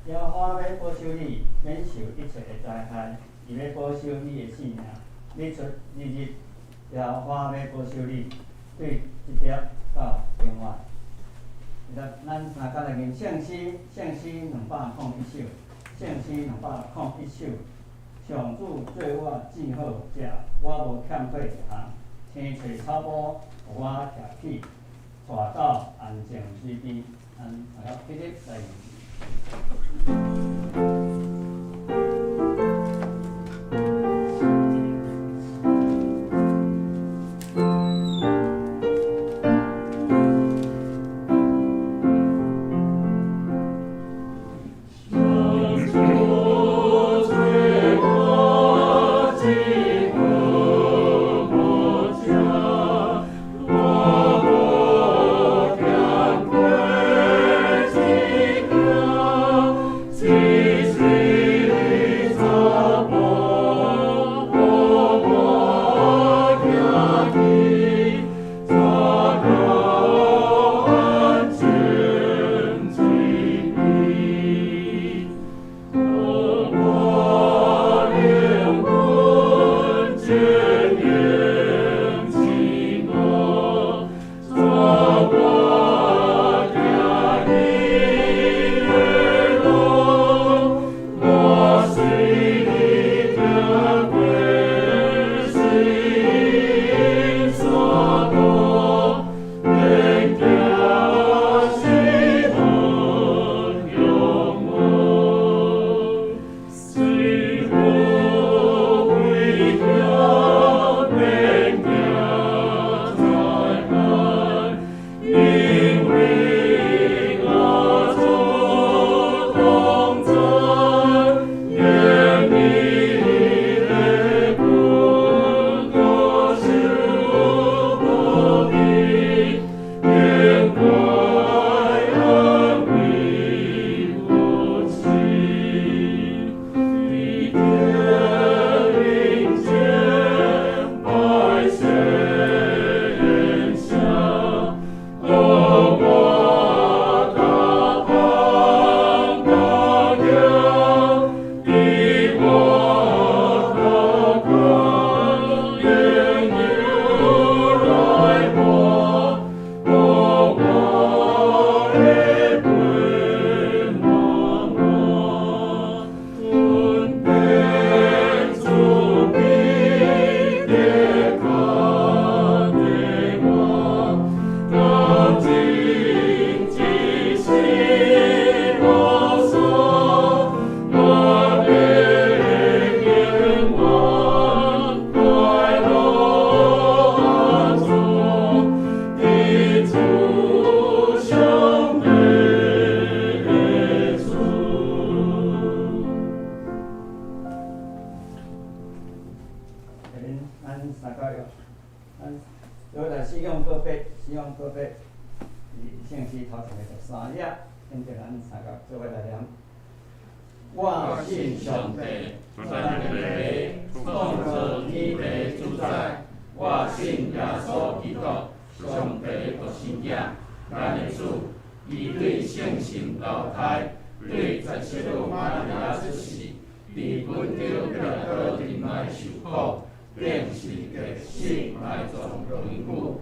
耶和華欲保守你，免受一切的災害，伊欲保守你的性命，日出日入，耶和華欲保守你，對這粒到永遠。咱三甲來念聖詩，聖詩201首，聖詩201首。上主對我至好者，我無欠缺一項。青翠草坡，予我徛起，帶到安靜水邊。咱大家起立來念。聖詩頭前的13頁，現在咱三個做伙來念。我信上帝，全能的父，創造天地主宰。我信耶穌基督，上帝獨生囝，咱的主，伊對聖神投胎，對十七路瑪利亞出世，佇本丟彼拉多陣內受苦，釘十字架死埋葬長久，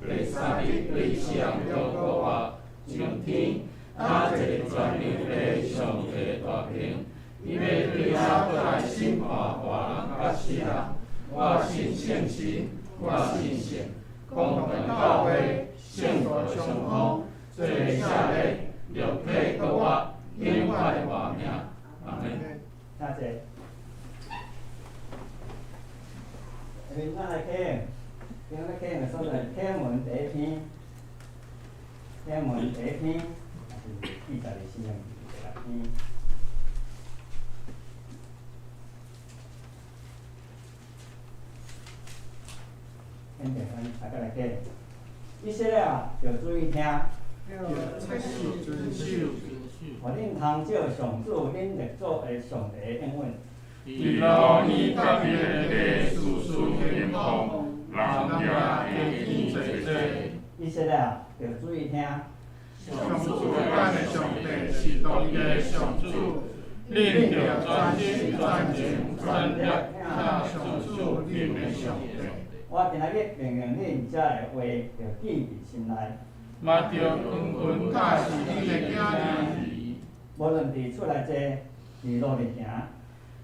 第三日對死人中復活，上天，啊坐全能的上帝大爿，伊欲對遐閣來審判活人佮死人。我信聖神，我信聖公同教會，聖徒相通，罪赦免，肉體復活，永遠的活命。阿門。多謝。下面咱來聽，今日聽的所在，天文第一篇，天文第一篇，也是記載佇聖經第六篇。現在咱大家來聽，以色列啊，著注意聽。遵守。予恁通照上主恁列祖的上帝的應允。佇老年甲伊的地事事興旺，人也會見濟濟。以色列啊，著注意聽。上主咱的上帝是獨一的上主，恁著專心專情專力疼上主恁的上帝。我今仔日命令恁遮的話，著記佇心內。嘛著遠遠教示恁的囝兒。無論佇厝內坐，佇路裡行，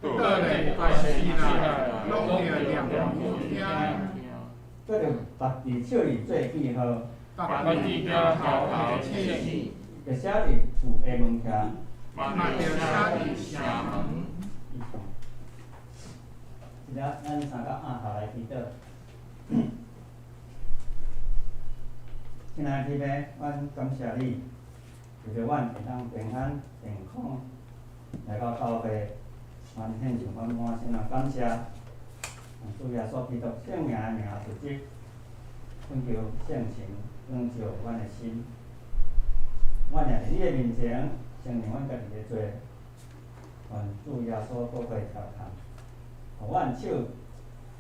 倒咧還是起來，攏著念予因聽。閣著縛佇手裡做記號。縛佇額頭的線，著寫佇厝的門徛。嘛著寫佇城門。這下咱三個按頭來祈禱。親愛的天父，阮感謝你，為著阮會當平安健康來到教會，阮獻上阮滿心的感謝。奉主耶穌基督聖名的名主旨，懇求聖神光照阮的心。阮也佇你的面前承認阮家己的罪，願主耶穌寶血調看，予阮手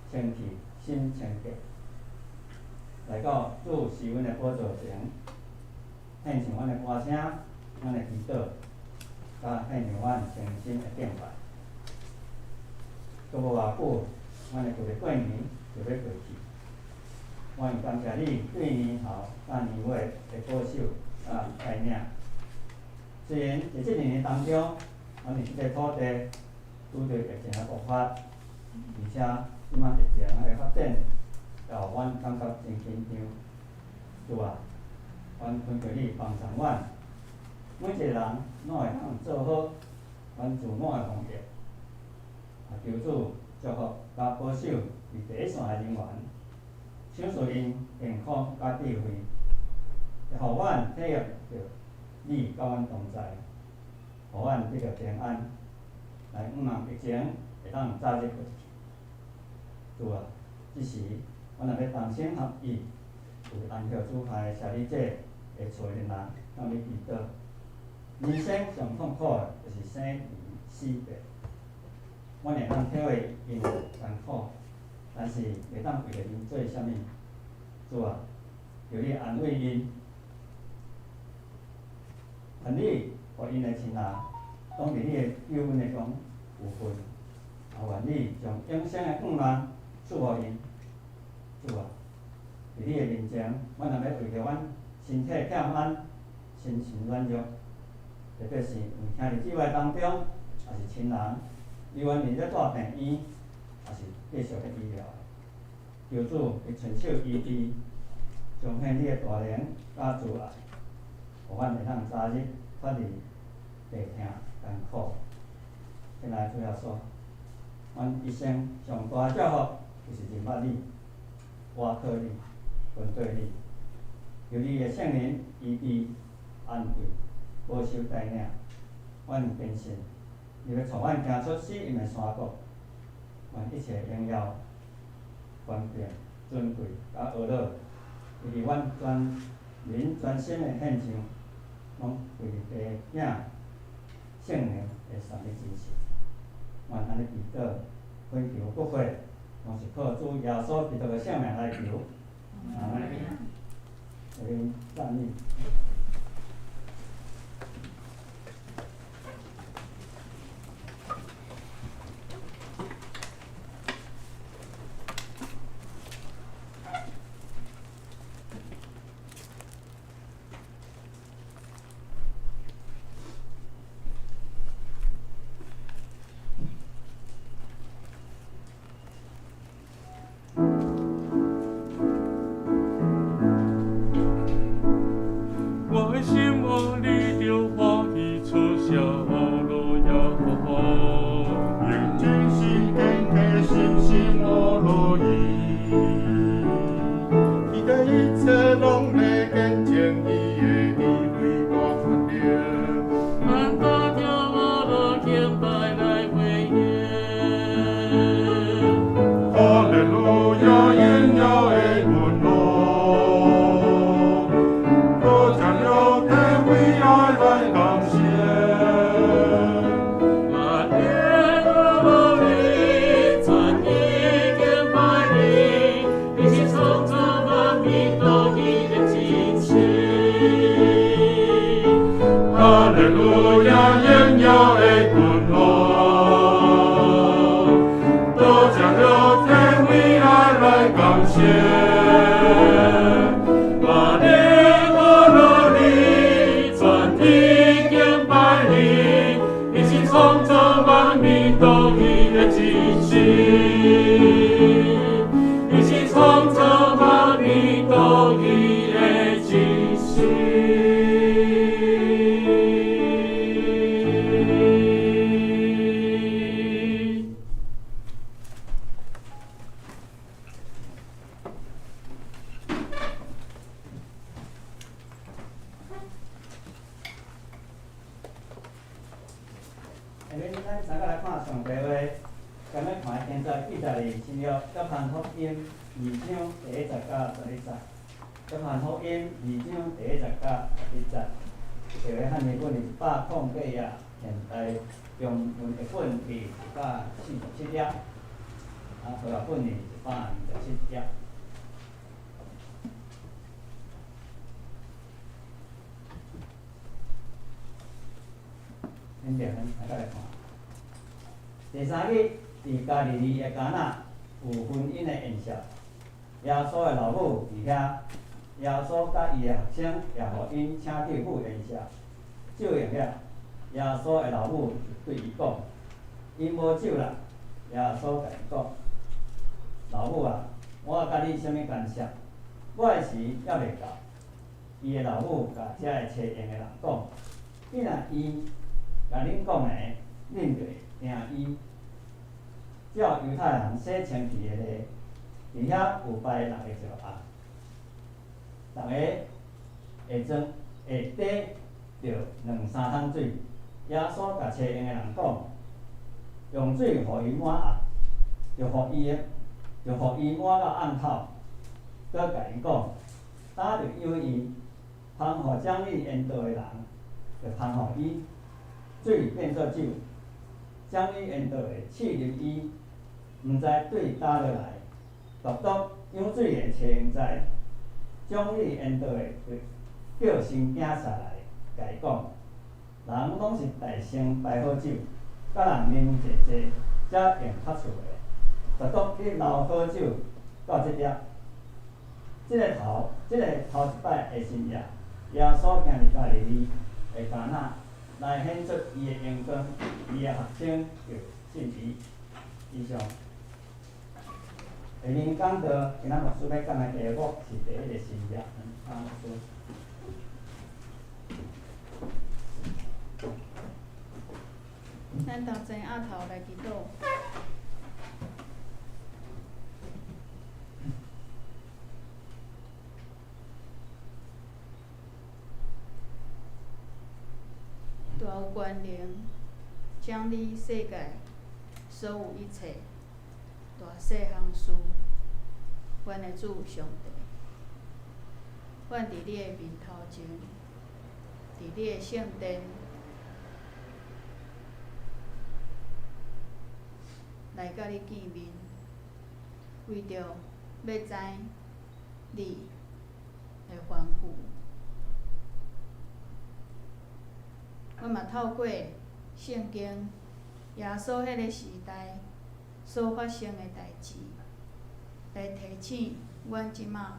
清氣，心清潔，來到主施恩的寶座前，獻上阮的歌聲、阮的祈禱，佮獻上阮誠心的敬拜。閣無偌久，阮的舊曆過年就欲過去。阮感謝你對年頭佮年尾的保守佮帶領。雖然佇這一年當中，阮佇這个土地拄著疫情的爆發，而且這擺疫情的發展，也予阮感覺真緊張。主啊，阮懇求你幫助阮，每一个人攏會當做好阮自我的防疫。啊，求主祝福佮保守佇第一線的人員，賞賜𪜶健康佮智慧，會予阮體驗著你佮阮同在，予阮得著平安，來向望疫情會當早日過去。主啊，這時阮若欲同心合意，為安息主下的舍利者的厝的人向你祈禱。人生上痛苦的就是生離死別，阮會當體會𪜶艱苦，但是袂當為著𪜶做啥物。主啊，求你安慰𪜶，願你予𪜶的親人，當佇你的救恩的中有份，也願你將永生的盼望賜予𪜶。主啊，佇你的面前，阮若欲為著阮身體欠安、心情軟弱，特別是有兄弟姊妹當中，抑是親人，猶原佇咧住病院，抑是繼續咧醫療的，求主伊伸手醫治，彰顯你的大能佮慈愛，予阮會當早日脫離病痛艱苦。親愛的主耶穌，阮一生上大的祝福就是認捌你、倚靠你、跟綴你，求你的聖靈醫治、安慰、保守帶領，阮堅信你欲帶阮行出死蔭的山谷，願一切榮耀、權柄、尊貴佮呵咾，伊佇阮全人全身的献上，拢归伫父囝圣灵的三一真神。愿按呢祈祷，恳求不悔，拢是靠主耶稣基督的圣名来求。阿门。下面赞美。我的心啊，你著歡喜，出聲哈囉耶和華。用真心敬虔的心心我樂意，伊的一切攏咧見證伊的智慧大權能。咱大跳舞來敬拜來回應。哈利路亞，榮耀的君王，多謝了體為愛來感謝。來耶和華你，全意敬拜你，你是創造萬物獨一的真神。哈利路亞，榮耀的君王，多謝了體為愛來感謝。我的我努力，全體敬拜你，你是創造萬物獨一的真神，你是創造萬物獨一的真神。下面咱三个來看上帝話，今日看的經節記載佇新約約翰福音2章第1節到11節。約翰福音2章第1節到11節，這個漢字本是108頁，現代中文譯本是147頁，和合本是127頁。恁著咱大家來看。第三日，佇加利利的迦那有婚姻的宴席，耶穌的老母佇遐，耶穌佮伊的學生也予𪜶請去赴宴席。酒用了，耶穌的老母就對伊講：𪜶無酒啦。耶穌共伊講：老母啊，我佮你啥物干涉？我的時猶未到。伊的老母共遮个揣用的人講：你若伊共恁講的，恁就會聽伊。照猶太人洗清氣的禮，佇遐有擺6個石甕，逐个會裝會綴著兩三桶水。耶穌共揣用的人講：用水予伊滿甕，就予伊的，就予伊滿到甕口。閣共𪜶講：擔著油鹽，芳予掌理宴桌的人，就芳予伊，水變做酒。掌理宴桌的試啉伊，毋知對佗落來，獨獨舀水的揣用知。掌理宴桌的就叫新囝婿來，共伊講：人攏是大先擺好酒，佮人啉濟濟，才用較次的。獨獨你留好酒到這粒。這個頭一擺的深夜，耶穌行佇加利利的迦那，來顯出伊的榮光，伊的學生就信伊。以上。下面講到今仔牧師欲講的題目是第一个深夜。啊，牧師。咱同齊徛頭來祈禱。大有權能，掌理世界所有一切大細項事，阮的主上帝，阮佇你的面頭前，佇你的聖殿來佮你見面，為著欲知你的吩咐。阮嘛透過聖經耶穌彼个時代所發生的代誌，來提醒阮這馬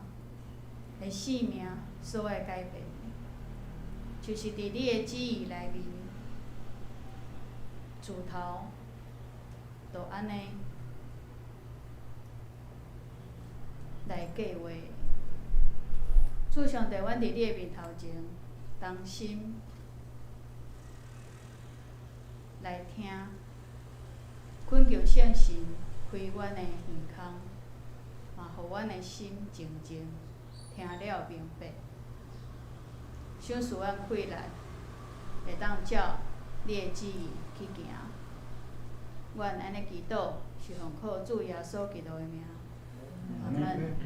的生命所愛改變的，就是佇你的旨意內面，自頭就按呢來計畫。主上帝，阮佇你的面頭前，同心來聽，懇求聖神開阮的耳孔，嘛予阮的心靜靜，聽了明白。賞賜阮氣力，會當照你的旨意去行。阮按呢祈禱，是奉靠主耶穌基督的名。阿們。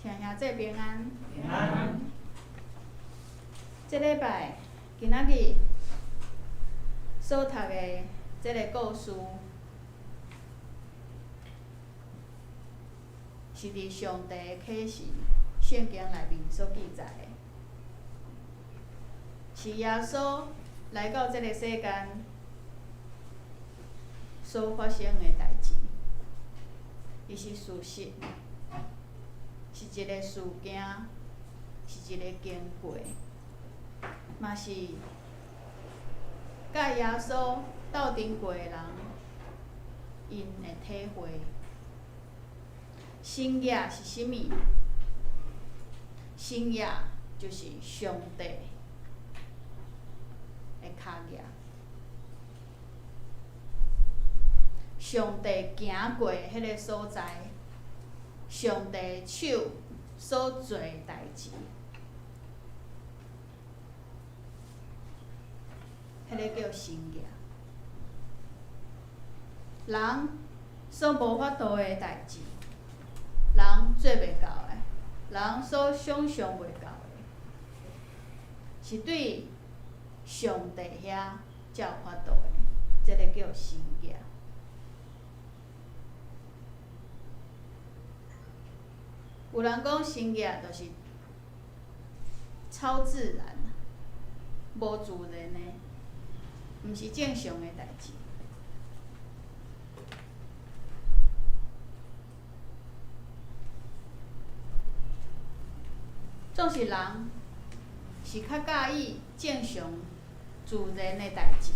請兄弟平安。平安。這禮拜今仔日所讀的這个故事，是佇上帝的啟示聖經內面所記載的，是耶穌來到這个世間所發生的代誌。伊是事實，是一个事件，是一个經過，嘛是佮耶穌鬥陣過的人，𪜶會體會。神蹟是啥物？神蹟就是上帝的跤跡，上帝行過彼个所在，上帝手所做的代誌，彼个叫神蹟。人所無法度的代誌，人做袂到的，人所想像袂到的，是對上帝遐才有法度的，這个叫神蹟。有人講神蹟就是超自然、無自然的，毋是正常的代誌。總是人是較佮意正常自然的代誌，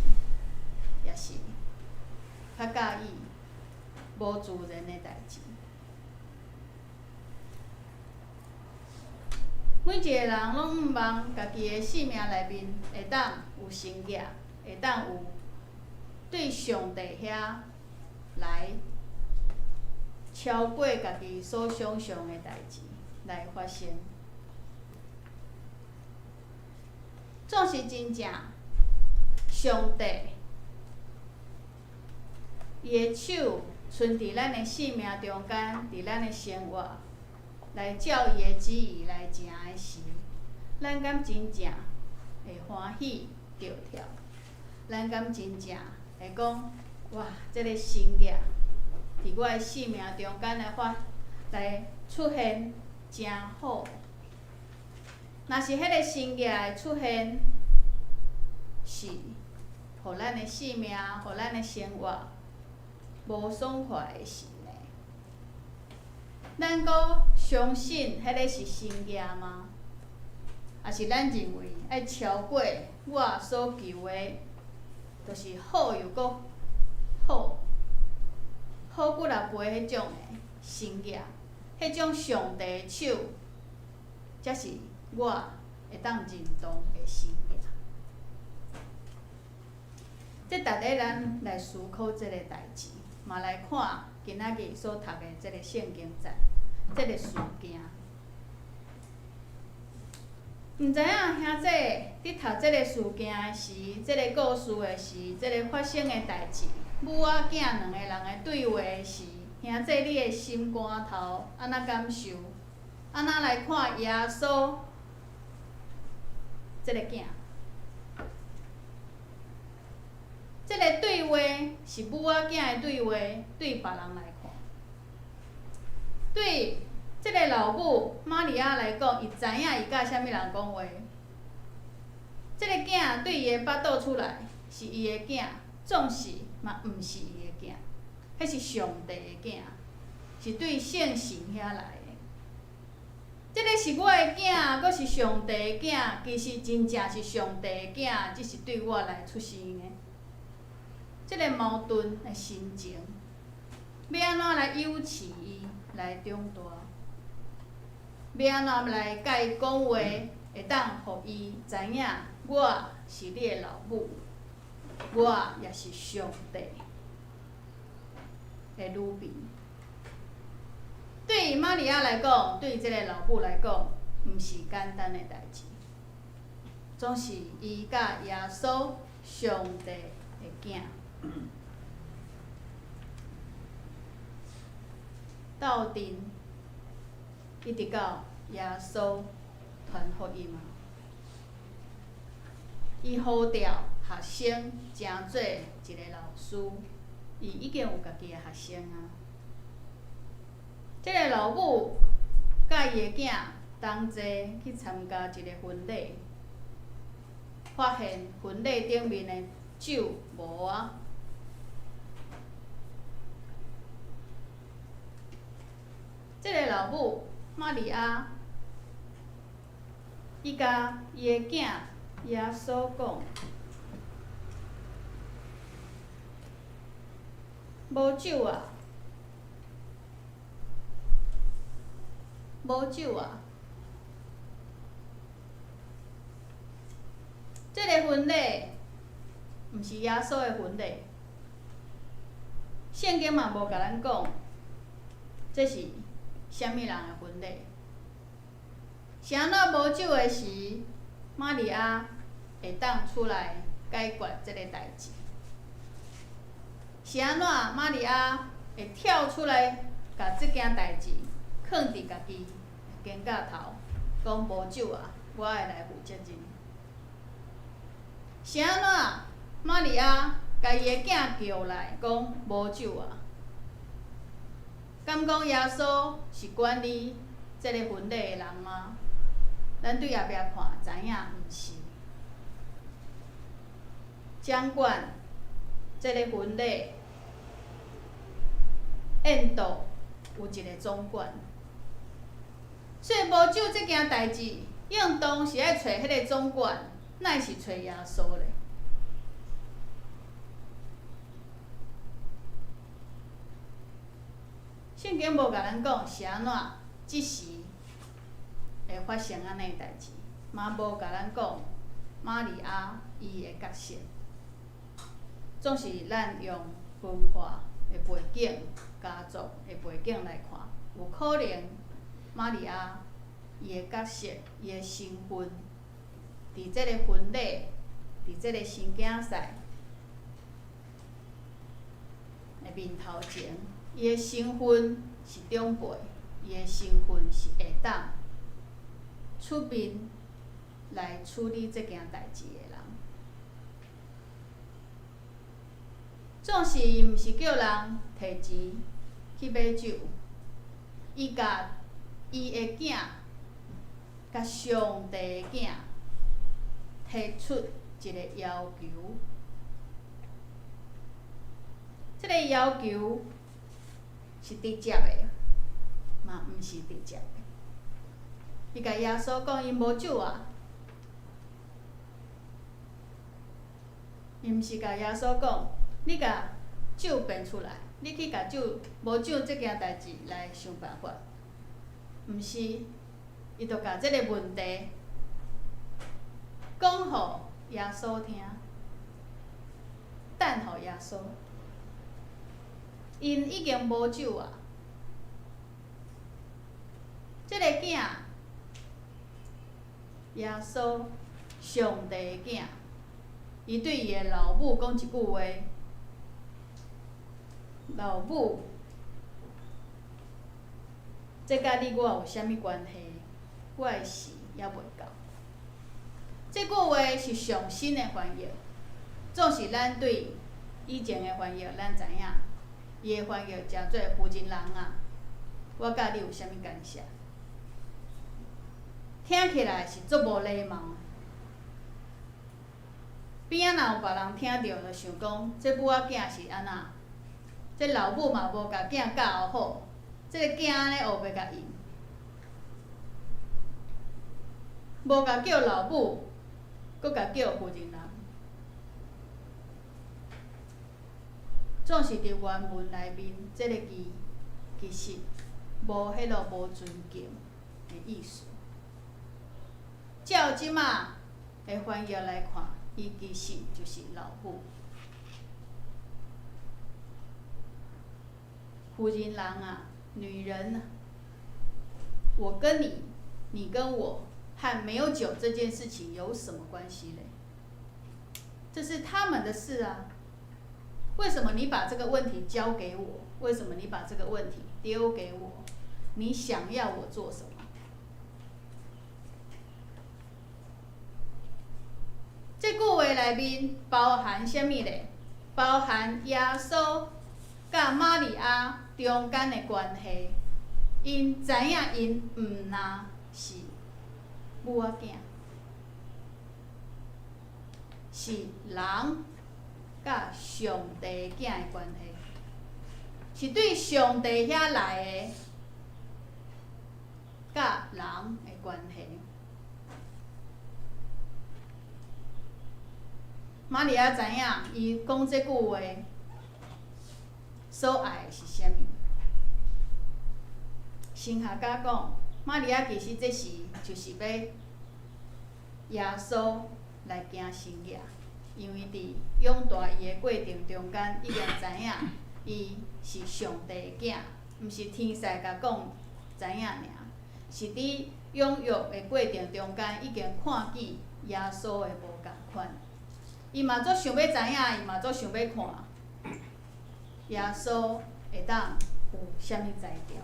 抑是較佮意無自然的代誌。每一个人攏向望家己的生命內面會當有神蹟，會當有對上帝遐來超過家己所想像的代誌來發生。總是真正上帝伊的手伸佇咱的生命中間，佇咱的生活來照伊的旨意來行的時，咱敢真正會歡喜著跳？咱敢真正會講，哇，這个神蹟佇我的生命中間來發來出現，誠好。若是彼个神蹟的出現，是予咱的生命、予咱的生活無爽快的時呢？咱閣相信彼个是神蹟嗎？抑是咱認為愛超過我所求的，就是好又閣好，好幾若倍彼種的神蹟，彼種上帝的手，才是我會當認同的神蹟。這值得咱來思考這个代誌，嘛來看今仔日所讀的這个聖經節，這个事件。毋知影兄弟佇讀這个事件的時，這个故事的時，這个發生的代誌，母仔囝兩个人的對話的時，兄兄姊，你的心肝頭按怎感受？按怎來看耶穌這个囝？這个對話是母仔囝的對話，對別人來看，對這个老母瑪利亞來講，伊知影伊佮啥物人講話。這个囝對伊的腹肚出來是伊的囝，總是嘛毋是伊的囝，彼是上帝的囝，是對聖神遐來的。這个是我的囝，閣是上帝的囝，其實真正是上帝的囝，只是對我來出生的。這个矛盾的心情，欲按怎來幼飼伊來長大？欲按怎來共伊講話，會當予伊知影我是你的老母，我也是上帝的女嬪。對瑪利亞來講，對這个老母來講，毋是簡單的代誌。總是伊佮耶穌上帝的囝鬥陣，一直到耶穌傳福音啊。伊呼召學生成做一个老師，伊已經有家己的學生啊。這个老母佮伊的囝同齊去參加一个婚禮，發現婚禮頂面的酒無啊。這个老母瑪利亞，伊共伊的囝耶穌講：無酒啊！無酒啊！這个婚禮毋是耶穌的婚禮，聖經嘛無共咱講，這是啥物人的婚禮？是按怎無酒的時，瑪利亞會當出來解決這个代誌？是按怎瑪利亞會跳出來，共這件代誌囥佇家己肩胛頭，講無酒啊，我愛來負責任。是按怎瑪利亞共伊的囝叫來，講無酒啊？敢講耶穌是管理這个婚禮的人嗎？咱對後壁看，知影毋是。掌管這个婚禮宴桌有一个總管，所以無酒這件代誌，應當是愛揣彼个總管，哪會是揣耶穌咧？聖經無共咱講是按怎，這時會發生按呢代誌，嘛無共咱講瑪利亞伊的角色。總是咱用文化的背景、家族的背景來看，有可能瑪利亞伊的角色、伊的身份，佇這个婚禮、佇這个新囝婿的面頭前，伊的身份是長輩，伊的身份是會當出面來處理這件代誌的人。總是伊毋是叫人提錢去買酒，伊共伊的囝，共上帝的囝提出一个要求。這个要求是直接的，嘛毋是直接的。伊共耶穌講，𪜶無酒啊！伊毋是共耶穌講，你共酒變出來，你去共酒無酒這件代誌來想辦法。毋是，伊就共這个問題講予耶穌聽，等予耶穌。𪜶已經無酒啊！這个囝，耶穌，上帝的囝，伊對伊的老母講一句話：老母，這佮你我有啥物關係？我的時猶未到。這句話是上新的翻譯，總是咱對以前的翻譯，咱知影，伊的翻譯誠做婦人人啊，我佮你有啥物干涉？聽起來是足無禮貌。邊仔若有別人聽著，就想講，這母仔囝是按怎？這老母嘛無共囝教好，這个囝按呢烏白共應，無共叫老母，閣共叫婦人人。總是佇原文內面，這个字其實無彼落無尊敬的意思。照這馬的翻譯來看，伊其實就是老母。婦人人啊，女人，我跟你，你跟我，和沒有酒這件事情有什麼關係嘞？這是他們的事啊。為什麼你把這個問題交給我？為什麼你把這個問題丟給我？你想要我做什麼？這句話內面包含啥物咧？包含耶穌佮瑪利亞中間的關係。𪜶知影𪜶毋若是母仔囝，是人佮上帝囝的關係，是對上帝遐來的佮人的關係。瑪利亞知影，伊講這句話所愛的是啥物？神學家講，瑪利亞其實這時就是欲耶穌來行神跡，因為佇養大伊的過程中間，已經知影伊是上帝的囝，毋是天使共講知影爾，是佇養育的過程中間已經看見耶穌的無仝款。伊嘛足想欲知影，伊嘛足想欲看耶穌會當有啥物才調。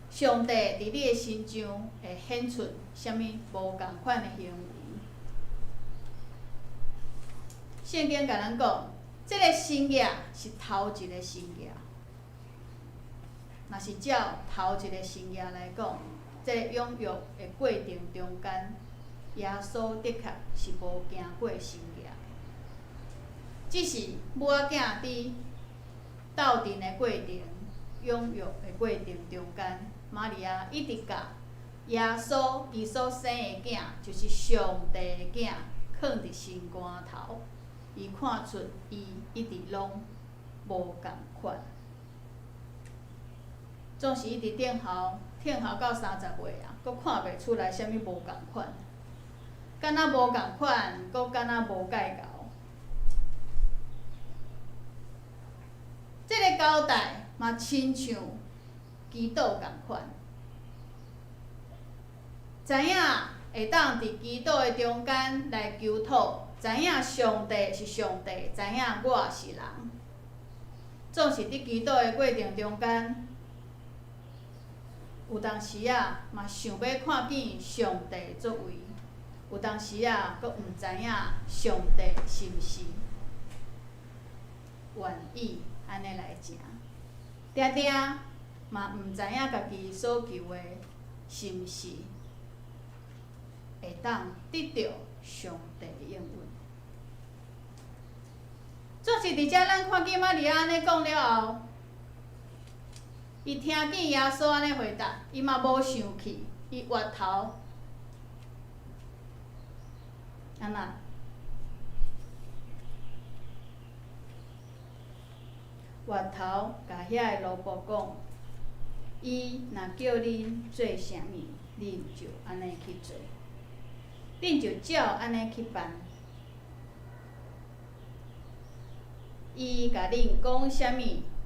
上帝佇你的身上會顯出啥物無仝款的行為？聖經共咱講，這个神跡是頭一个神跡。若是照頭一个神跡來講，這個養育的過程中間，耶穌的確是無行過神跡，只是母仔囝佇鬥陣的過程、養育的過程中間，瑪利亞一直共耶穌伊所生的囝，就是上帝的囝，囥佇心肝頭，伊看出伊一直攏無仝款，總是一直等候，等候到30歲啊，閣看袂出來啥物無仝款。敢若無仝款，閣敢若無蓋厚。這个交代嘛，親像祈禱仝款，知影會當佇祈禱的中間來求討，知影上帝是上帝，知影我是人。總是佇祈禱的過程中間，有當時仔嘛想欲看見上帝作為。有當時仔，閣毋知影上帝是毋是願意按呢來成，定定嘛毋知影家己所求的，是毋是會當得著上帝應允。總是佇遮，咱看見瑪利亞按呢講了後，伊聽見耶穌按呢回答，伊嘛無生氣，伊回頭。按怎？回頭共遐个奴僕講，伊若叫恁做啥物，恁就按呢去做，恁就照按呢去辦。伊共恁講啥物，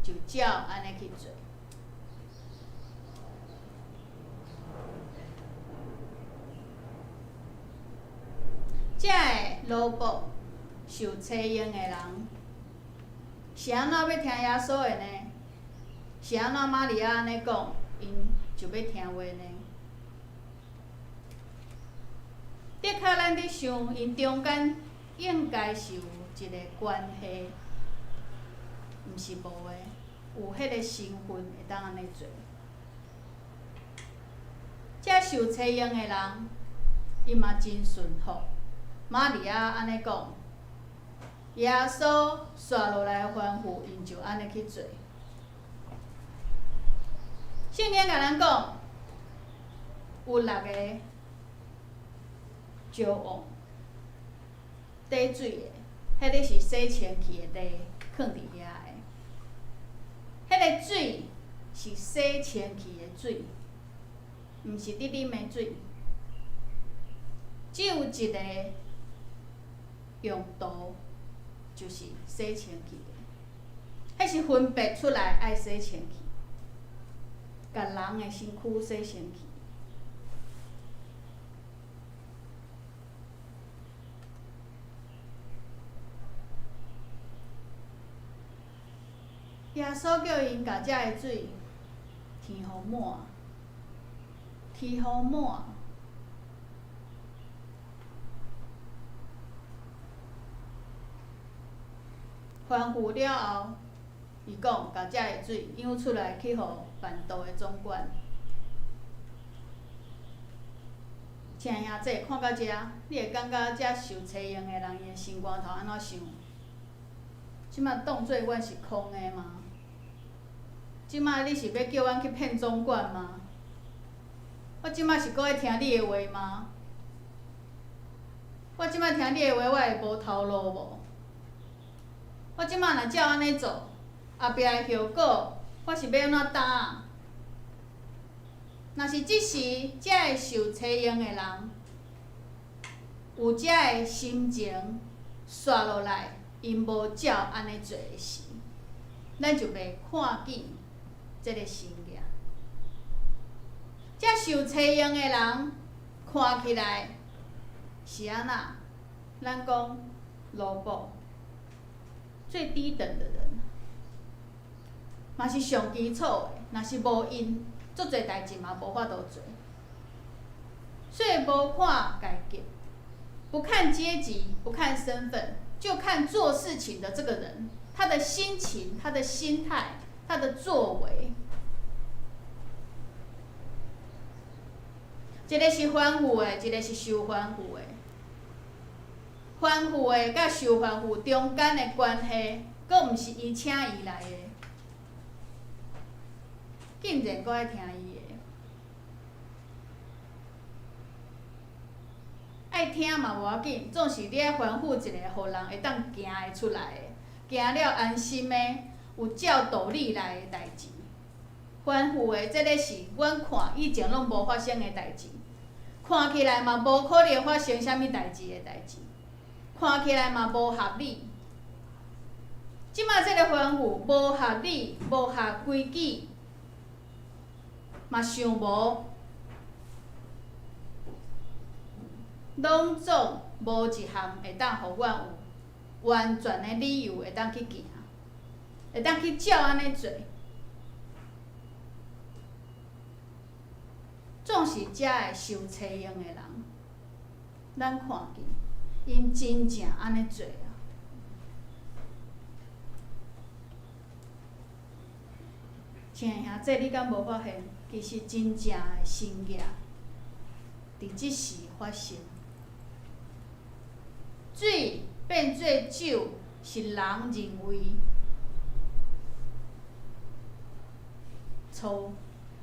就照按呢去做。遮个奴僕受差用的人，是按怎欲聽耶穌的呢？是按怎瑪利亞按呢講，𪜶就欲聽話呢？的確，咱佇想，𪜶中間應該是有一個關係，毋是無的，有彼個身份會當按呢做。這受差用的人，伊嘛真順服。瑪利亞按呢講，耶穌紲落來吩咐，𪜶就按呢去做。聖經共咱講，有六个石甕貯水的，彼个是洗清氣的地，囥佇遐的。彼个水是洗清氣的水，毋是佇啉的水。只有一个用途，就是洗清氣的，彼是分別出來愛洗清氣，共人的身軀洗清氣。耶穌叫𪜶共遮个水添予滿，添予滿。吩咐了後，伊講，共遮个水揚出來去予辦桌的總管。親愛兄弟，看到遮，你會感覺遮受差用的人，伊的心肝頭按怎想？這馬當做阮是空的嗎？這馬你是欲叫阮去騙總管嗎？我這馬是閣愛聽你的話嗎？我這馬聽你的話，我會無頭路無？我這馬若照按呢做，後壁的後果，我是欲按怎擔？若是這時，遮个受差用的人有遮个心情，紲落來，𪜶無照按呢做的時，咱就袂看見這个神跡。遮受差用的人看起來是按怎？咱講奴僕，最低等的人，嘛是上基礎的。若是無𪜶，足濟代誌嘛無法度做。所以無看階級，不看階級，不看身份，就看做事情的這個人，他的心情、他的心態、他的作為。一个是吩咐的，一个是受吩咐的。吩咐的佮受吩咐中間的關係，閣毋是伊請伊來的，竟然閣愛聽伊的。愛聽嘛無要緊，總是你愛吩咐一個，予人會當行會出來的，行了安心的，有照道理來的代誌。吩咐的這个是阮看以前攏無發生的代誌，看起來嘛無可能發生啥物代誌的代誌，看起來嘛無合理。這馬這个吩咐無合理、無合規矩，嘛想無，攏總無一項會當予阮有完全的理由會當去行，會當去照按呢做。總是遮个受差用的人，咱看見，𪜶真正按呢做啊！親愛兄弟，你敢無發現，其實真正的神跡，佇這時發生。水變做酒，是人認為錯，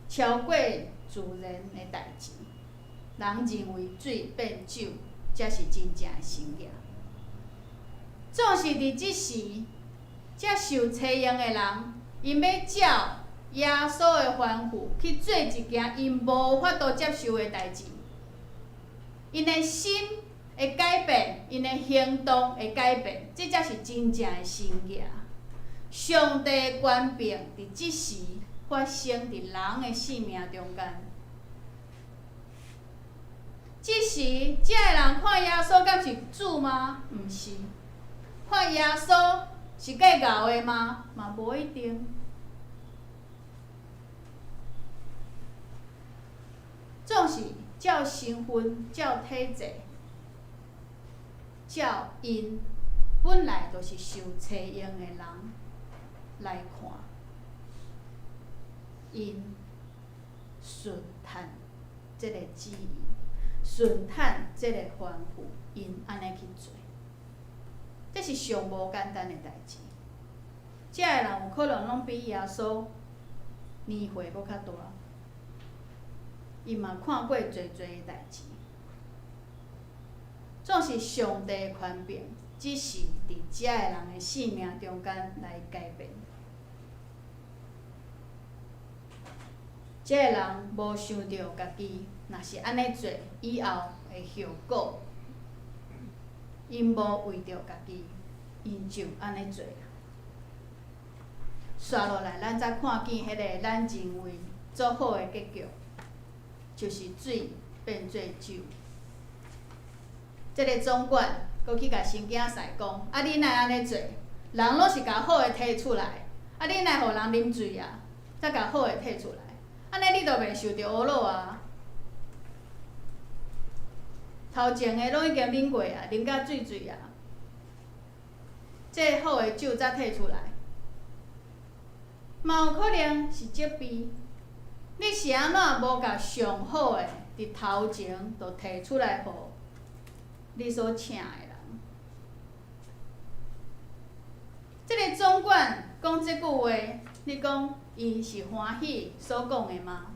超過自然的代誌。人認為水變酒，才是真正的神跡。總是佇這時，遮受差用的人，𪜶欲照耶穌的吩咐去做一件𪜶無法度接受的代誌，𪜶的心會改變，𪜶的行動會改變，這才是真正的神跡。上帝的權柄佇這時發生佇人的性命中間。這時，這个人看耶穌敢是主嗎？毋是。看耶穌是計𠢕的嗎？嘛無一定。总是照身份、照体制、照𪜶本来就是受差用的人来看，𪜶顺趁这个旨意，顺趁这个吩咐，𪜶按呢去做，这是上无简单的代志。遮的人有可能攏比耶稣年岁阁较大，伊嘛看过济济的代志。总是上帝的权柄，只是伫遮的人的生命中间来改变。这个人无想著家己若是按呢做以后的后果，𪜶无为著家己，𪜶就按呢做。煞落来，咱才看见彼个咱认为足好的结局，就是水变做酒。这个总管阁去共神经师讲：啊，你哪会按呢做？人拢是共好的提出来，啊，你哪会予人啉醉啊？才共好的提出来，按呢你就袂受著呵咾啊。头前的拢已经啉过啊，啉甲醉醉啊，这好的酒才提出来。嘛有可能是责备，你是按怎无共上好的伫头前就提出来，予你所请的人？这个总管讲这句话，你讲伊是欢喜所讲的吗？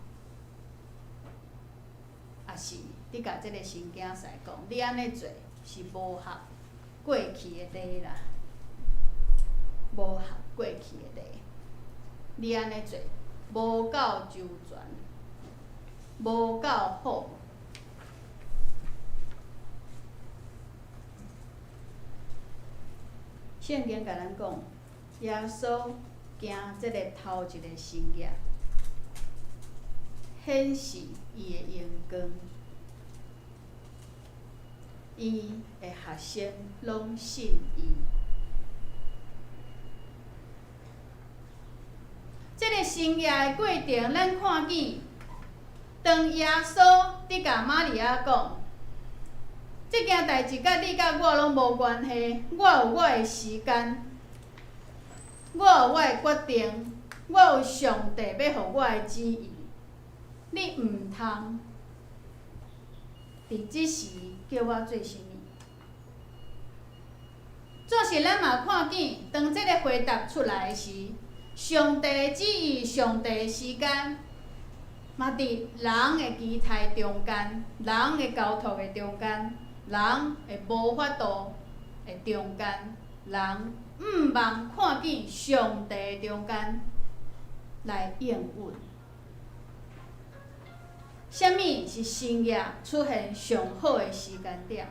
抑是你共这个神经师讲，你按呢做是无合过去的礼啦，无合过去的礼。你按呢做，无够周全，无够好。圣经共咱讲，耶稣行这个头一个神迹，显示伊的荣光，伊的学生拢信伊。这个神迹的过程，咱看见，当耶稣伫共玛利亚讲，这件代志佮你佮我拢无关系，我有我的时间，我有我的决定，我有上帝欲予我的旨意，你毋通伫这时叫我做啥物。总是咱嘛看见，当这个回答出来时，上帝的旨意，上帝的时间，嘛伫人的期待中间，人的交托的中间，人的无法度的中间，人毋望看见上帝的中间来应允。啥物是神迹出现上好的时间点？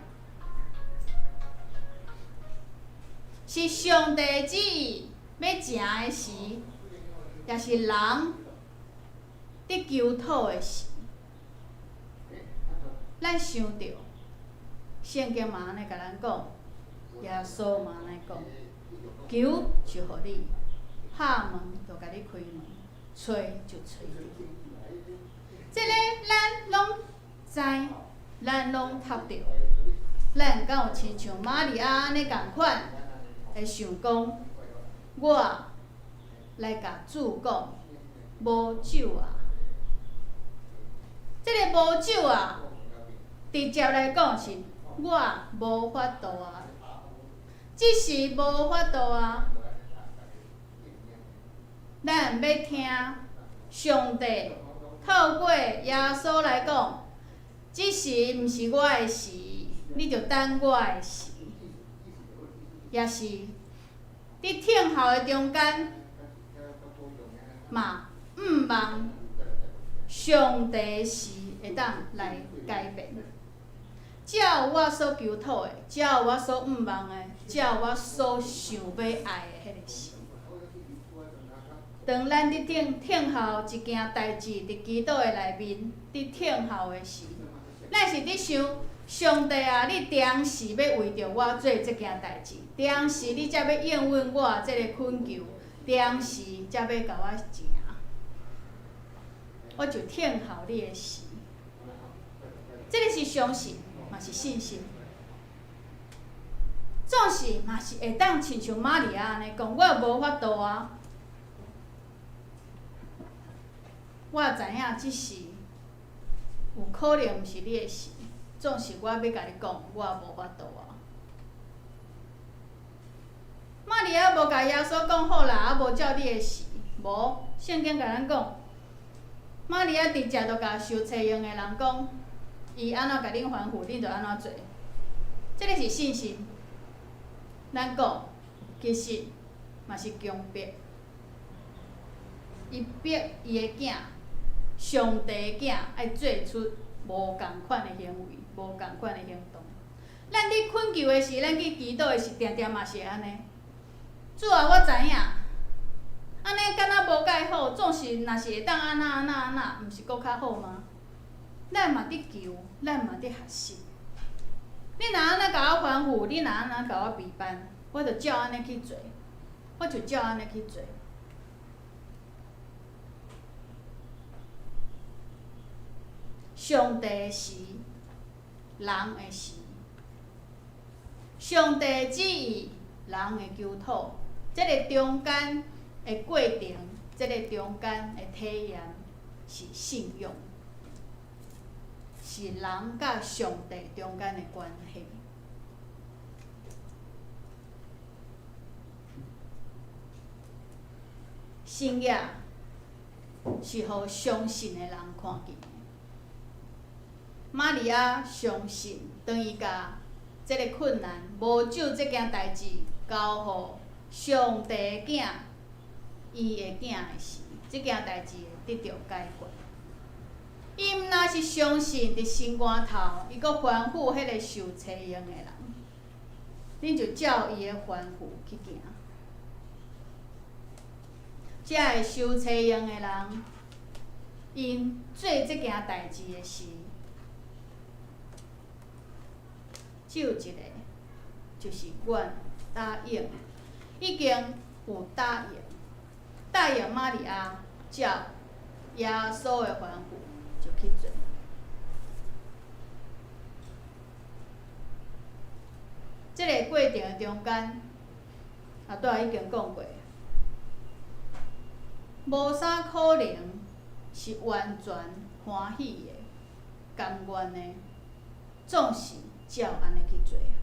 是上帝的旨意欲成的时，抑是人伫求讨的时，咱想著，圣经嘛按呢共咱讲，耶稣嘛按呢讲，求就予你，拍门就共你开门，揣就揣著。这个咱拢知，咱拢读著，咱敢有亲像玛利亚按呢仝款，会想讲，我来共主讲，无酒啊！这个无酒啊，直接来讲是我无法度啊，这是无法度啊。咱欲听上帝透过耶稣来讲，这时毋是我的时，你著等我的时，抑是伫等候的中间，嘛毋望上帝的时会当来改变。才有我所求讨的，才有我所毋望的，才有我所想欲爱的彼个时。当咱伫等等候一件代志，伫祈祷的内面，伫等候的时，咱是伫想上帝啊，你定时欲为著我做这件代志，定时你才欲应允我这个恳求，定时才欲共我成。我就等候你的时。是相信，嘛是信心。总是嘛是会当亲像玛利亚按呢讲，我无法度啊。我知影这时有可能毋是你的时，总是我欲共你讲，我无法度啊。玛利亚无共耶稣讲好啦，啊无照你的时，无，圣经共咱讲，玛利亚直接就共收册用的人讲，伊按怎共恁吩咐，恁就按怎做。这个是信心。咱讲，其实嘛是强迫，伊逼伊的囝，上帝的囝爱做出无仝款的行为，无仝款的行动。咱伫困求的时，咱去祈祷的时，定定嘛是会按呢。主啊，我知影，按呢敢若无盖好，总是若是会当按怎按怎按怎，毋是阁较好吗？咱嘛伫求，咱嘛伫学习。你若按呢共我吩咐，你若按呢共我备办，我就照按呢去做，我就照按呢去做。上帝的时，人的时，上帝的旨意，人的求讨，这个中间的过程，这个中间的体验是信仰，是人佮上帝中间的关系。神迹是予相信的人看见的。玛利亚相信，当伊共这个困难、无酒这件代志交予上帝的囝，伊的囝的时，这件代志会得著解决。伊毋若是相信伫心肝头，伊阁吩咐彼个受册用的人，恁就照伊的吩咐去行。遮个收册用的人，𪜶做这件代志的时，只有一个，就是阮答应，已经有答应，答应玛利亚照耶稣的吩咐就去做。这个过程的中间，阿拄仔已经讲过，无啥可能是完全欢喜的、甘愿的，总是照按呢去做啊，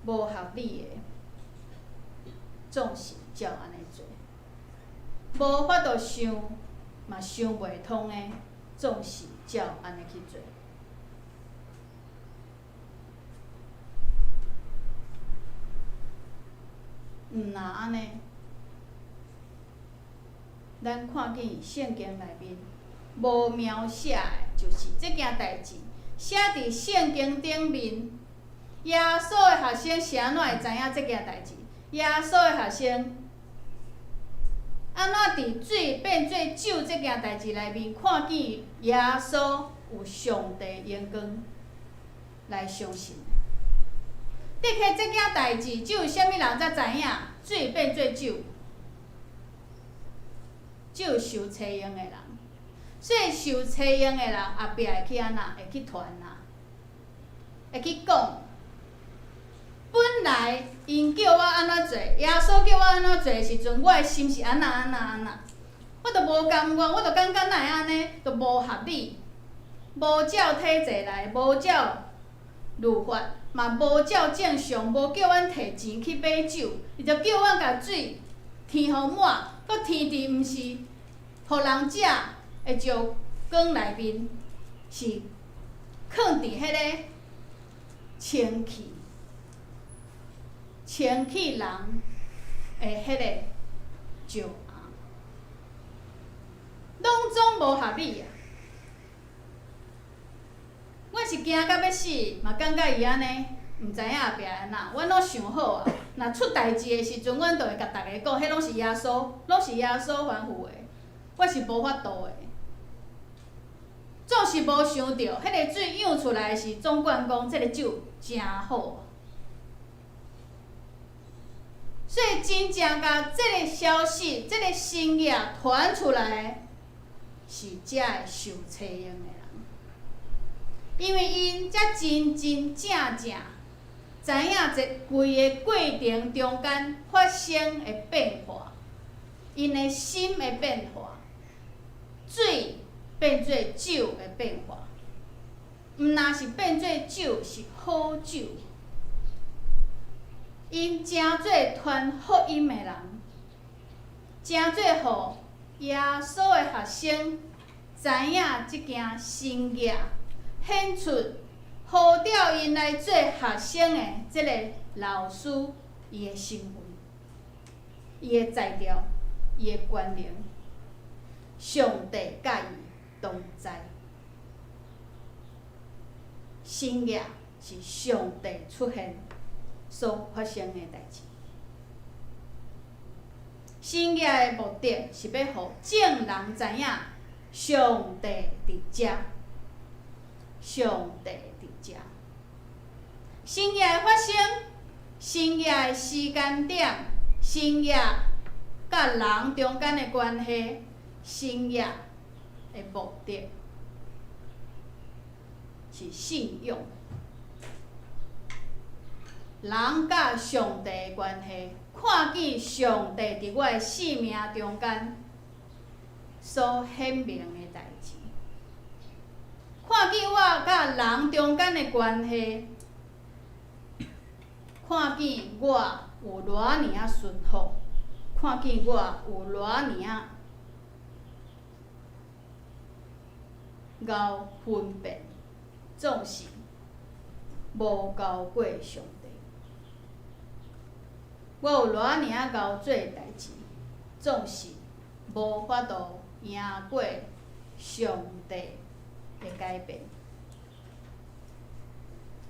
无合理的，总是照按呢做，无法度想，嘛想袂通的，总是照按呢去做。毋若按呢，咱看见圣经内面无描写的，就是这件代志写伫圣经顶面。耶稣的学生是按怎会知影这件代志？耶稣的学生按怎伫水变做酒这件代志内面看见耶稣有上帝荣光来相信？的确，这件代志只有啥物人才知影水变做酒？只有受册用的人。所以受册用的人后壁会去按怎？会去传啊，会去讲。本来𪜶叫我按怎做，耶稣叫我按怎做的时阵，我的心是按怎按怎按怎，我就无甘愿，我就感觉哪会按呢，就无合理，无照体制来，无照律法，嘛无照正常，无叫阮提钱去买酒，伊就叫阮共水添予满，阁添伫毋是予人食的石缸内面，是囥伫彼个清气。清气人的彼个石红，拢总无合理啊！阮是惊甲欲死，嘛感觉伊按呢，毋知影后壁按怎。阮拢想好啊，若出代志的时阵，阮就会共逐家讲，彼拢是耶稣，拢是耶稣吩咐的，我是无法度的。总是无想著，彼个水漾出来时，总管讲这个酒诚好。所以真正共这个消息、这个神迹传出来，是遮个受差用的人，因为𪜶才真真正正知影这规个过程中间发生的变化，𪜶的心的变化，水变做酒的变化，毋若是变做酒，是好酒。𪜶成做传福音的人，成做予耶稣的学生知影这件神迹，显出呼召𪜶来做学生的这个老师，伊的身份、伊的才调、伊的权能，上帝佮伊同在。神迹是上帝出现所发生的代志。神迹的目的是欲予众人知影上帝伫遮，上帝伫遮。神迹的发生，神迹的时间点，神迹佮人中间的关系，神迹的目的是信仰。人佮上帝的关系，看见上帝伫我的生命中间所显明的代志，看见我佮人中间的关系，看见我有偌尔仔顺服，看见我有偌尔仔𠢕分辨，总是无交过上帝。我有偌尔仔𠢕做代志，总是无法度赢过上帝的改变。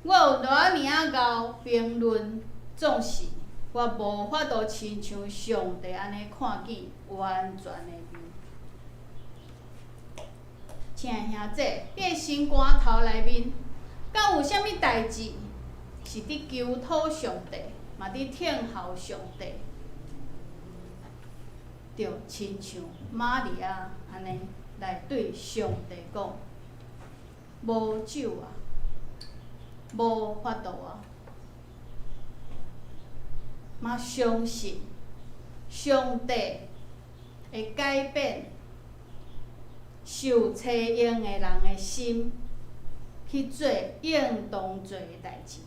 我有偌尔仔𠢕评论，总是我无法度亲像上帝按呢看见完全的面。亲爱兄弟，你的心肝头内面，敢有啥物代志是伫求讨上帝，嘛伫听候上帝，就亲像玛利亚按呢来对上帝讲：无酒啊，无法度啊，嘛相信上帝会改变受差用的人的心，去做应当做的代志。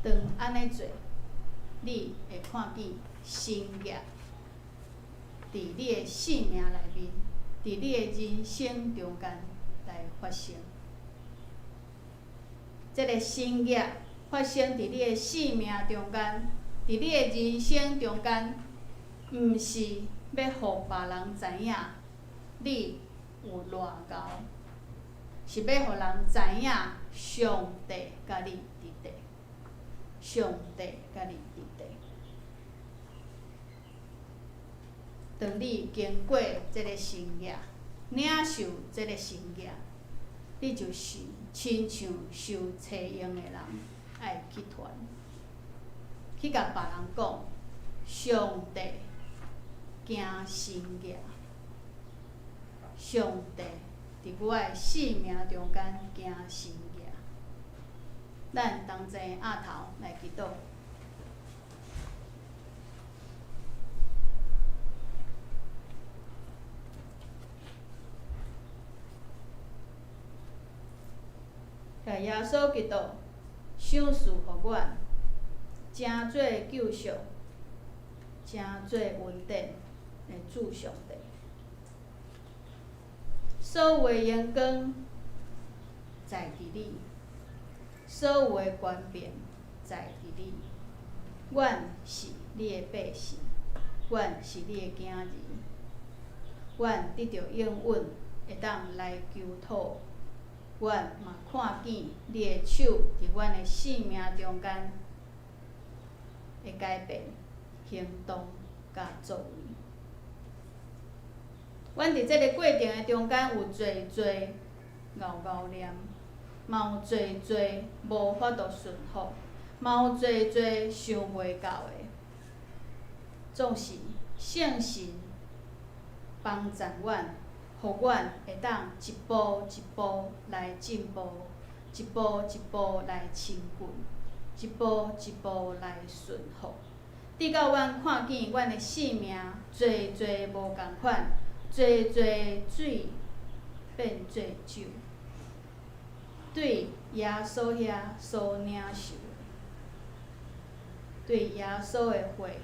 当按呢做，你会看见神迹伫你的生命内面，伫你的人生中间来发生。这个神迹发生伫你的生命中间，伫你的人生中间，毋是欲予别人知影你有偌𠢕，是欲予人知影上帝佮你伫佇，上帝佮你伫佇。当你经过这个神迹，领受这个神迹，你就是亲像受差用的人，爱去传，去共别人讲，上帝行神迹，上帝伫我的生命中间行神迹。咱同齐徛头来祈祷。共耶稣基督赏赐予阮，成做救赎，成做恩典的主上帝。所有的荣光在伫你，所有的权柄在伫你。阮是你的百姓，阮是你的囝儿，阮得著应允，会当来求讨。阮嘛看见你的手伫阮的生命中间的改变、行动佮作为。阮伫这个过程的中间有济济𠢕𠢕念，嘛有济济无法度顺服，嘛有濟濟想袂到的，總是聖神幫贊阮，予阮會當一步一步來進步，一步一步來親近，一步一步來順服，直到阮看見阮的性命濟濟無仝款，濟濟水變做酒，對耶穌遐所領受的，對耶穌的血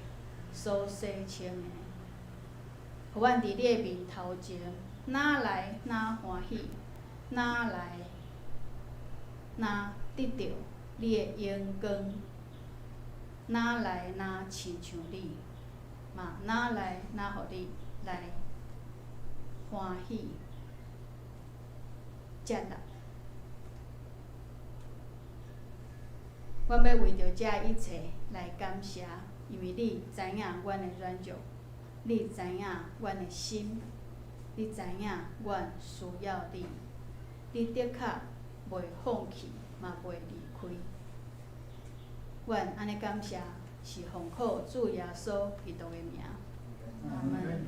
所洗清的，予阮佇你的面頭前，若來若歡喜，若來若得著你的榮光，若來若親像你，嘛若來若予你來歡喜接納。阮欲為著這一切來感謝，因為你知影阮的軟弱，你知影阮的心，你知影阮需要你，你的確袂放棄，嘛袂離開。阮按呢感謝，是奉靠主耶穌基督的名。阿們。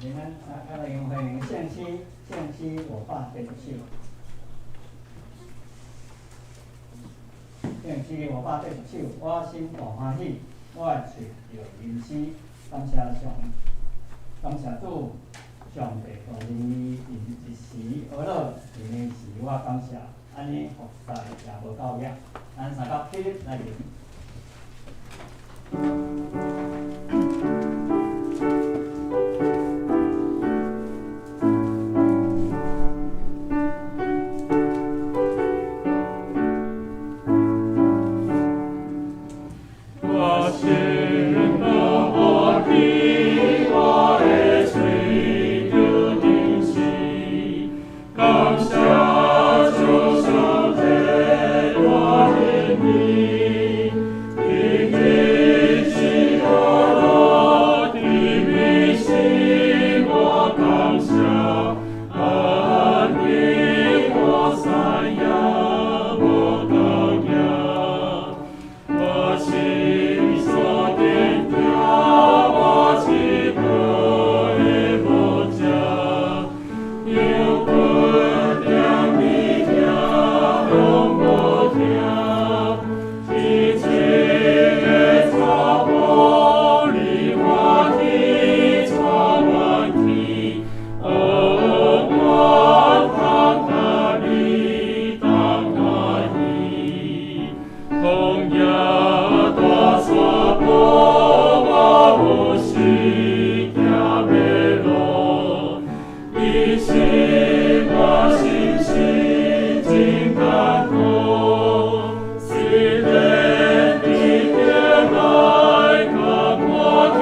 你們啊，來用歡迎聖詩，聖詩我爸這一首。聖詩我爸這一首，我心大歡喜，我的喙著吟詩，感謝上，感謝主，上帝予你因一時呵咾，一時我感謝，按呢服侍也無夠額，咱三甲起立來吟。我心大歡喜，我的喙著吟詩，感謝主上帝大恩惠，伊彼時呵咾，伊彼時我感謝，按呢活塞也無夠額。我心所定聽，我一步的無食，油骨踮物聽攏無疼，天青的草埔，你歡喜帶阮去，哦，阮通佮你同歡喜。曠野大山坡，我有時行迷路，伊是我心事真艱苦，雖然伫天內較看天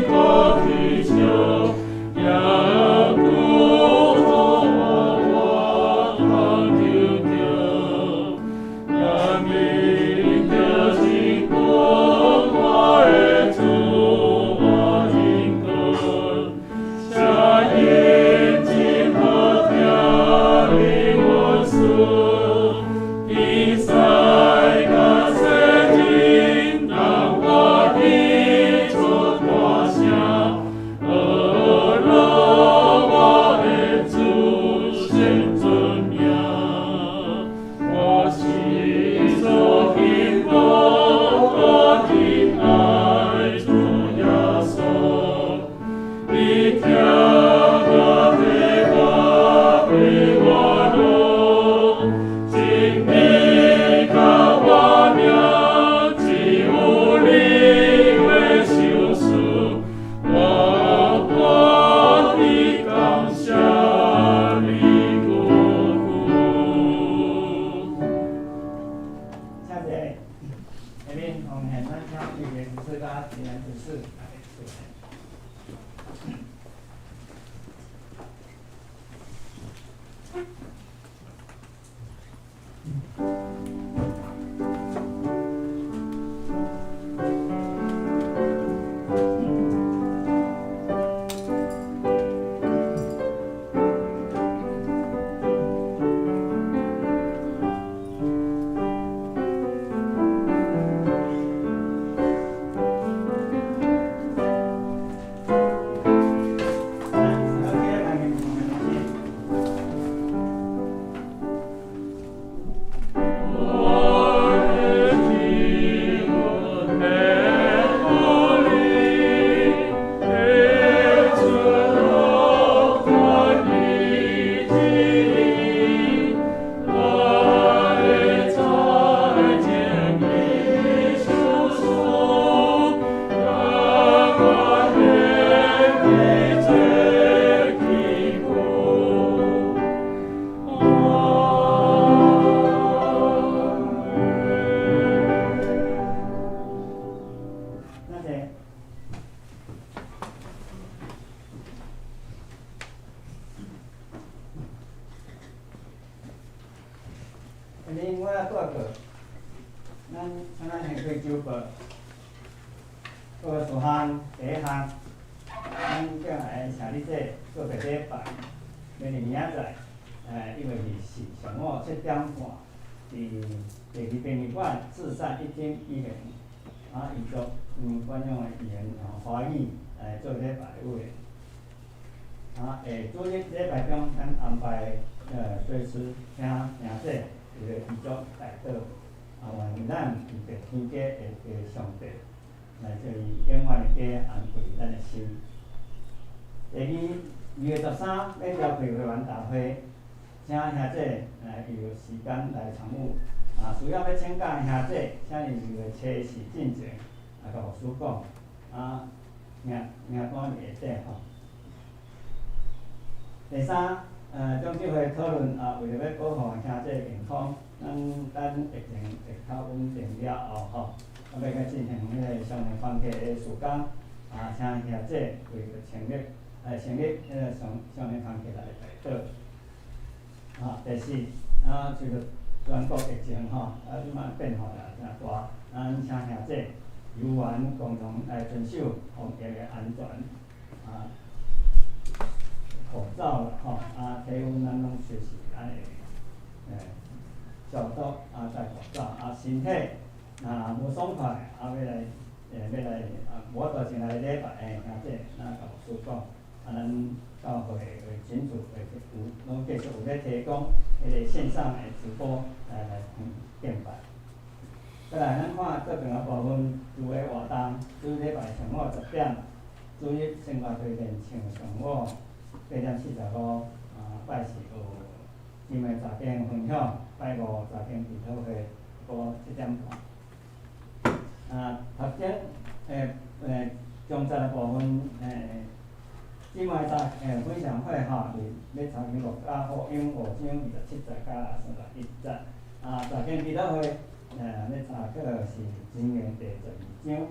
閣起笑，也猶予我通求著。咱面就是君，我的主，我應允，聲音真好聽，你阮說，比賽甲世人，當歡喜出大聲，呵咾我的主聖尊名。我心所幸福，我真愛主耶穌。你聽我的話，陪我路，真理甲我命，只有你的相思，我歡喜感謝你久久。請坐。下面奉獻咱請玉蓮執事佮林蘭執事來出來。告，咱请咱先开周报。各个事项，第一项，咱叫来请你这告别礼拜，明日明仔载，因为是上午7点半，伫第二殡仪馆至善一厅举行，啊，遗族惯用的语言吼华语来做礼拜预言。啊，下主日礼拜中，咱安排随时请兄弟为了遗族代祷，啊，愿咱伫天家的上帝来做伊永远的家安慰咱的心。第二，2月13欲召开会员大会，请兄弟预留时间来参与。啊，需要欲请假的兄弟，请伫2月初四进前，啊，共牧师讲，啊，名名单伫下底吼。第三，长执会讨论啊，为著欲保护兄弟健康，咱等疫情会较稳定了后吼，啊，欲去进行彼个少年团契的事工，啊，请兄弟为著成立彼个少年团契来代祷。啊，第四，啊，随著全国疫情吼，啊，这摆变化也诚大，咱请兄弟有缘共同来遵守防疫的安全，啊，口罩啦吼，啊，体温咱拢随时爱消毒，啊，戴口罩，啊，身体若无爽快，啊，欲来啊，无法度前来礼拜的兄弟，咱共牧师讲，啊，咱教会的群组会有拢继续有咧提供彼个线上的直播来敬拜。过来，咱看这边的部分，聚会活动，主礼拜上午10点，主日圣歌推荐唱上午8点45，啊，拜四有姊妹查经分享，拜五查经祈祷会，晡7点半。啊，头前中节的部分，姊妹查分享会吼，是欲查经路加福音5章27节佮31节。啊，查经祈祷会，欲查课是箴言第12章。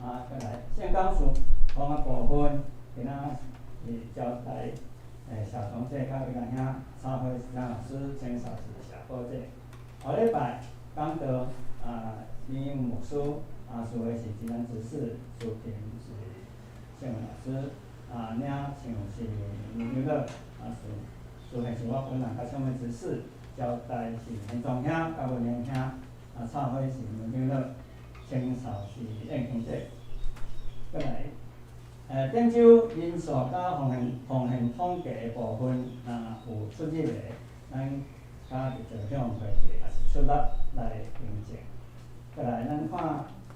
啊，过来圣讲事奉的部分，今仔是交代小同姐佮伊个兄，插花是张老师，清扫是谢宝姐。后礼拜讲道啊，林英牧师，啊，司会是吉南执事，司琴是谢文老师，啊，领唱是卢明乐，啊，司司会是我本人佮小妹执事，交代是洪庄兄佮文英兄，啊，插花是卢明乐，清扫是燕青姐。过来，顶周人数佮奉献统计的部分，若有出入的，咱佮伫座向会计，抑是出纳来更正。过来，咱看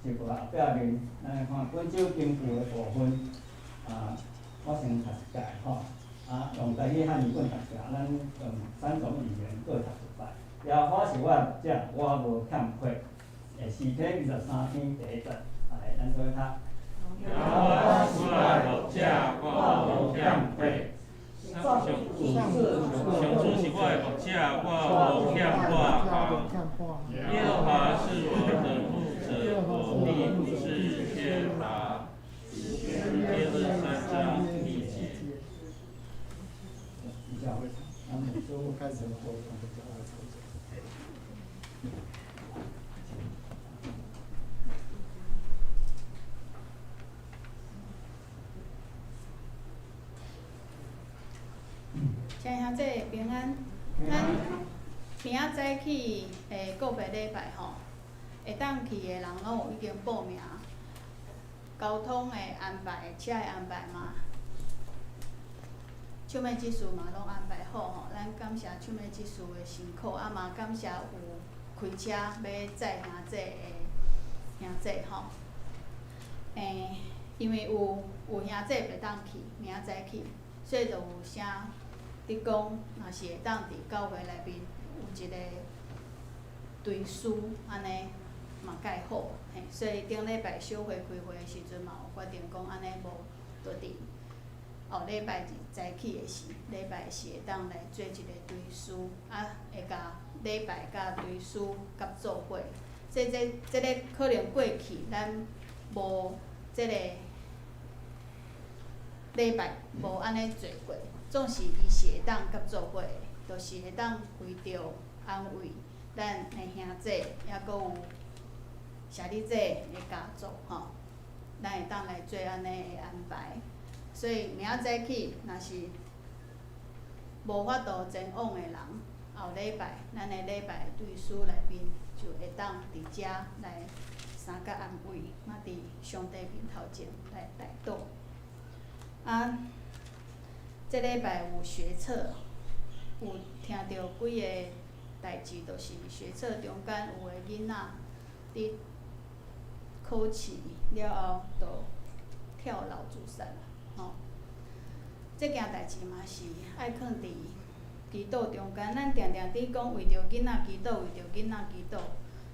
周报后壁面，咱来看本周经句的部分，啊，我先读一摆吼，啊，用台语汉语本读一下，咱用三种语言各读一摆。耶和华是我的牧者，我无欠缺。诗篇23篇第一节，来，咱做伙读。耶和华是我的牧者，我无欠缺。上主是我的牧者，我无欠半项。耶和华是我的牧者，我必不致缺乏。诗篇23章1节。开始。请兄弟平安。咱明仔载去告别礼拜吼，会当去的人拢有已经报名，交通的安排、车的安排嘛，手尾执事嘛拢安排好吼。咱感谢手尾执事的辛苦，啊嘛感谢有开车欲载兄弟的兄弟吼。因为有兄弟袂当去，明仔载去，所以就有声伫讲，若是会当伫教会内面有一个追思，按呢嘛盖好，嘿，所以顶礼拜小会开会的时阵嘛有决定讲按呢无，就伫后礼拜日早起的时，礼拜四会当来做一个追思，啊，会共礼拜佮追思合做伙。这个可能过去咱无这个礼拜无按呢做过，总是伊是会当合做伙的，就是会当为著安慰咱的兄姐，抑閣有舍利姐的家族吼，咱會當來做按呢的安排。所以明仔載起，若是無法度前往的人，後禮拜咱的禮拜對書內面就會當佇遮來相佮安慰，嘛佇上帝面頭前來代禱。啊，這禮拜有學測，有聽著幾个代誌，就是學測中間有的囡仔佇考試了後，就跳樓自殺啦，吼。這件代誌嘛是愛囥佇祈禱中間，咱定定佇講為著囡仔祈禱，為著囡仔祈禱，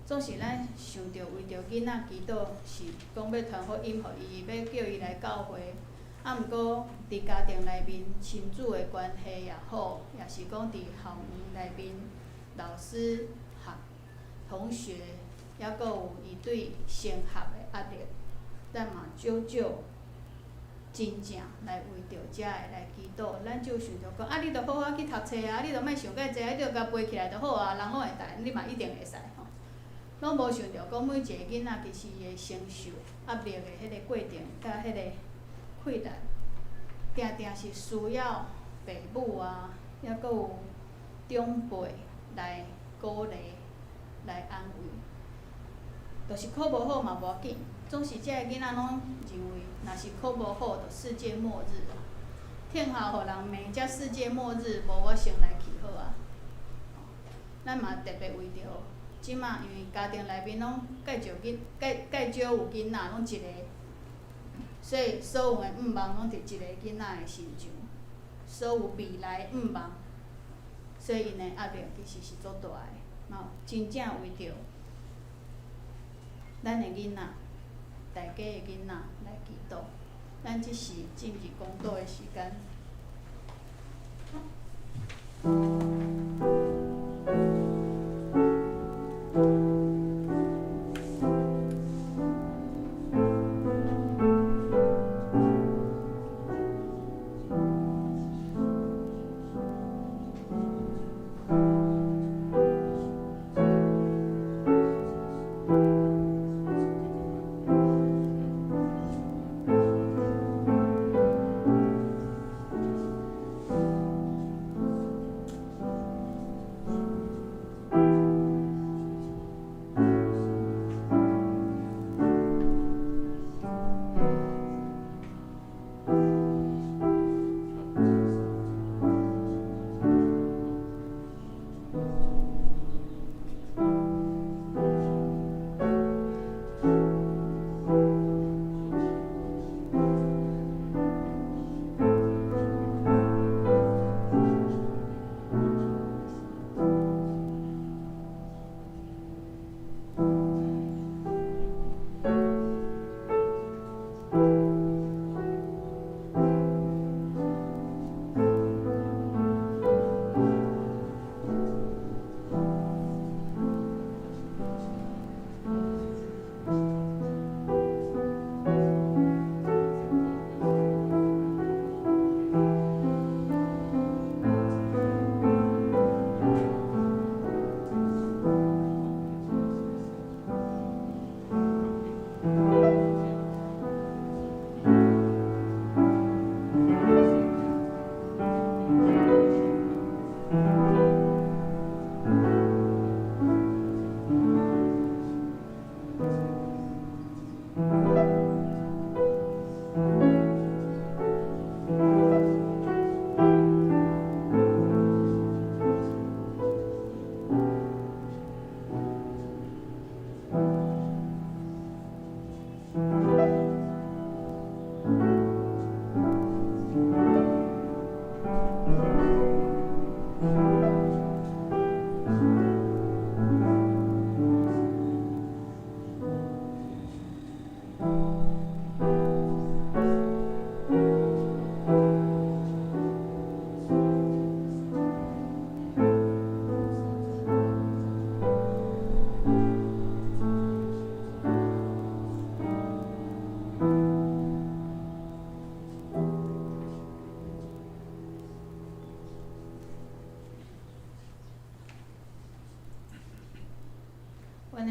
總是咱想著為著囡仔祈禱是講欲傳福音予伊，欲叫伊來教會。啊，毋過佇家庭內面親子的關係也好，抑是講佇校園內面老師、學同學，抑閣有伊對升學的壓力，咱嘛少少真正來為著遮个來祈禱。咱就想著講，啊，你著好好去讀冊啊，你著莫想介濟啊，你著共背起來就好啊，人攏會知，你嘛一定會使吼。攏無想著講每一個囡仔其實伊會承受壓力的彼个過程，佮彼個困難，定定是需要父母啊，抑閣有長輩來鼓勵、來安慰。就是考無好嘛無要緊，總是這个囡仔攏認為，若是考無好，就世界末日啊！天下予人罵，才世界末日，無我先來去好啊！咱嘛特別為著這馬，因為家庭內面攏較少囡，較較少有囡仔，攏一個，所以所有的向望攏佇一個囡仔的身上，所有未來向望，所以𪜶的壓力其實是足大的，吼，真正為著咱的囡仔，大家的囡仔來祈禱。咱這時進入講道的時間。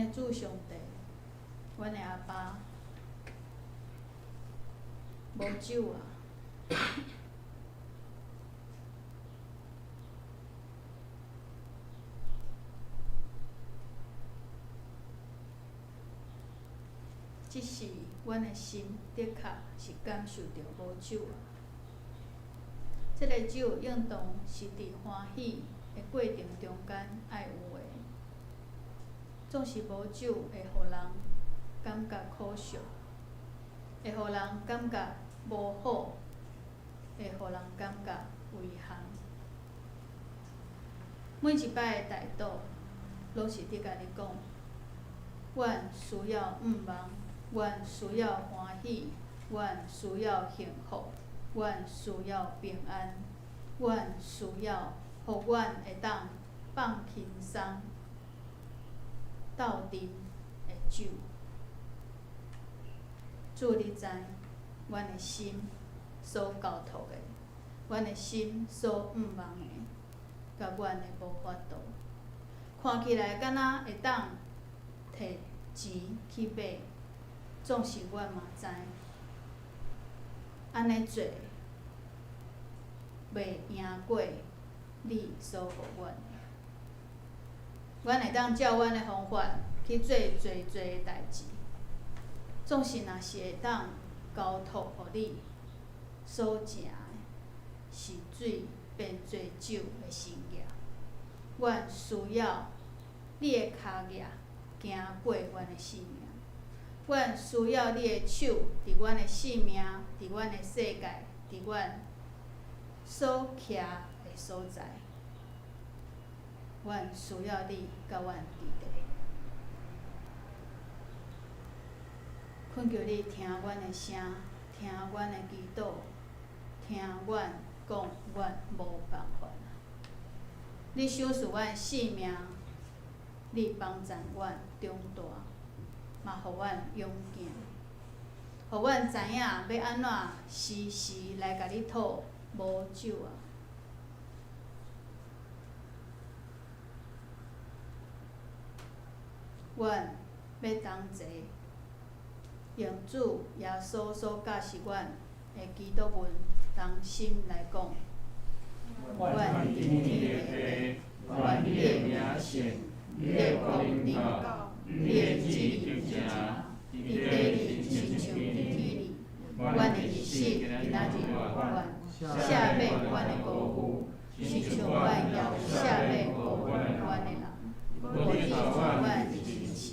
的主上帝，阮的阿爸，無酒啊！這時，阮的心的確是感受著無酒啊！這个酒應當是佇歡喜的過程中間愛有的，總是無酒會予人感覺可惜，會予人感覺無好，會予人感覺遺憾。每一擺的代禱，攏是佇共你講，阮需要向望，阮需要歡喜，阮需要幸福，阮需要平安，阮需要予阮會當放輕鬆、鬥陣的酒。主，你知阮的心所交託的，阮的心所向望的，佮阮的無法度，看起來敢若會當提錢去買，總是阮嘛知，按呢做袂贏過你所予阮的。阮會當照阮的方法去做濟濟的代誌，總是若是會當交託予你所成的，是水變做酒的神跡。阮需要你的跤跡行過阮的生命，阮需要你的手佇阮的生命，佇阮的世界，佇阮所徛的所在。阮需要你佮阮佇咧。懇求你聽阮的聲，聽阮的祈禱，聽阮講，阮無辦法。你賞賜阮性命，你幫助阮長大，嘛予阮勇敢，予阮知影欲按怎時時來共你討無酒啊！阮欲同齊用主耶穌所教示阮的祈禱文，同心來講。願天的父，願你的名聖，你的國臨到，你的旨意成，佇地裡親像佇天裡。阮的日子今仔日予阮，赦免阮的過誤，親像阮也有赦免過誤阮的人。無致予阮入試，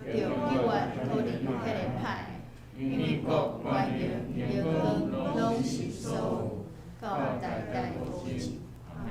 著救阮脫離彼个歹的，因為國、權榮、榮光攏是所有，到代代無盡。阿們。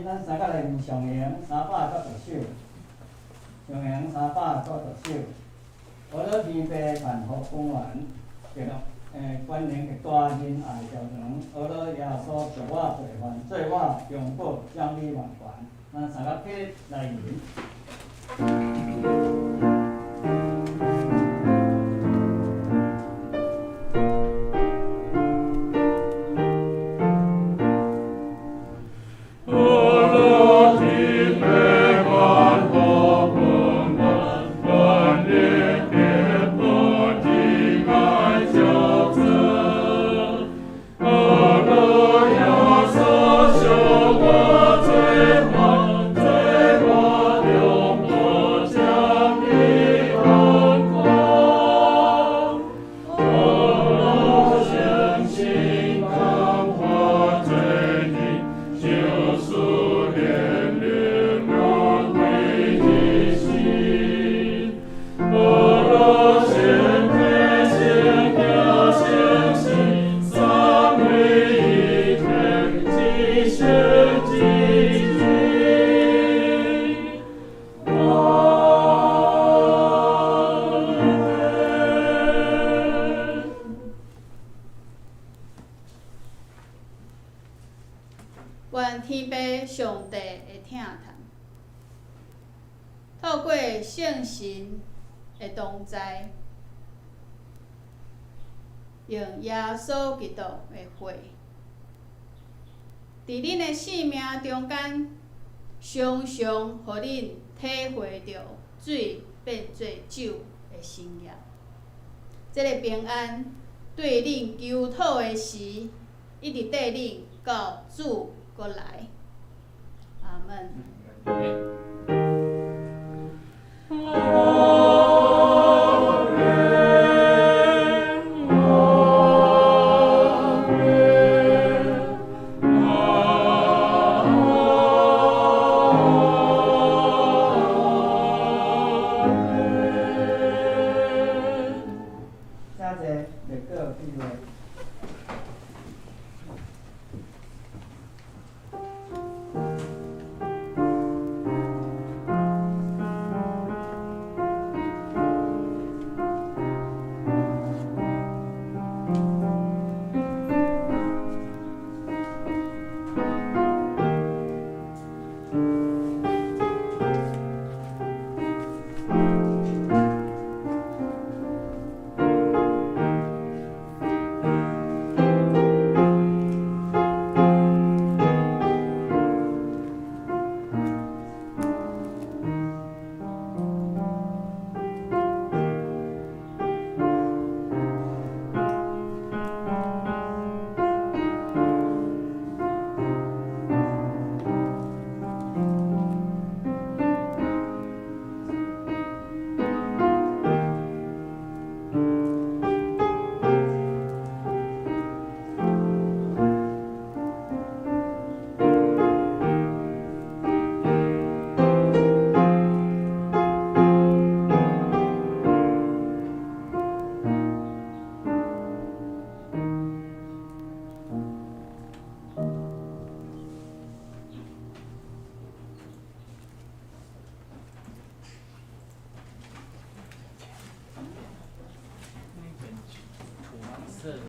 咱三角來念上行396首，上行396首。阿樂天父萬福本願，權能極大仁愛兆長，阿樂耶穌贖我罪犯，做我中保，獎你萬全。咱三角起來吟。阿上帝的疼痛。透過聖神的同在，用耶穌基督的血，佇恁的生命中間，常常予恁體會著水變做酒的神蹟。這个平安對恁求討的時，一直綴恁到主閣來。阿門。阿